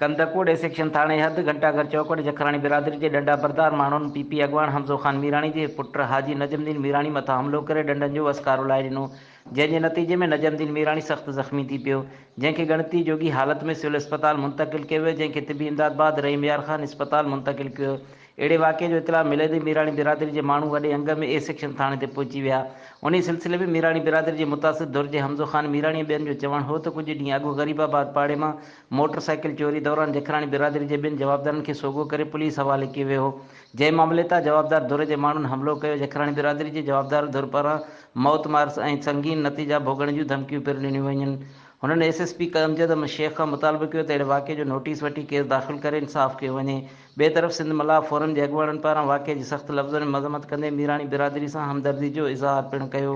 Kandhkot A section ٿاڻي حد گهنٽاگهر چوڪ وٽ جکراڻي برادري جي ڏنڊا بردار ماڻهن پي پي اڳواڻ حمزو خان ميراڻي جي پٽ حاجي نجم الدين ميراڻي مٿان حملو ڪري ڏنڊن جو وسڪارو لائي ڏنو جنهن جي نتيجي ۾ نجم الدين ميراڻي سخت زخمي ٿي پيو جنهن کي ڳڻتي جوڳي حالت ۾ سول اسپتال منتقل ڪيو ويو جنهن کي طبي امداد بعد رحيم يار خان اسپتال منتقل ڪيو ويو اهڙي واقعي جو اطلاع ملندي ميراڻي برادري جي ماڻهو وڏي انگ ۾ اي سيڪشن ٿاڻي تي پهچي ويا. انهي سلسلي ۾ ميراڻي برادري جي متاثر ڌر جي حمزو خان ميراڻي ۽ ٻين جو چوڻ هو ته ڪجهه ڏينهن اڳ غريب آباد پاڙي مان موٽر سائيڪل چوري دوران جکراڻي برادري جي ٻن جوابدارن کي سوگهو ڪري پوليس حوالي ڪيو ويو هو جنهن معاملي تان جوابدار ڌر جي ماڻهن حملو ڪيو جکراڻي برادري جي جوابدار ڌر پاران موت مار ۽ سنگين نتيجا ڀوڳڻ جون ڌمڪيون پڻ ڏنيون ويون. هنن S S P Amjad Ahmed Shaikh کان مطالبو ڪيو ته اهڙي واقعي جو نوٽيس وٺي ڪيس داخل ڪري انصاف ڪيو وڃي. ٻئي طرف سنڌ ملاح فورم جي اڳواڻن پاران واقعي جي سخت لفظن ۾ مذمت ڪندي ميراڻي برادري سان همدردي جو اظهار پڻ ڪيو.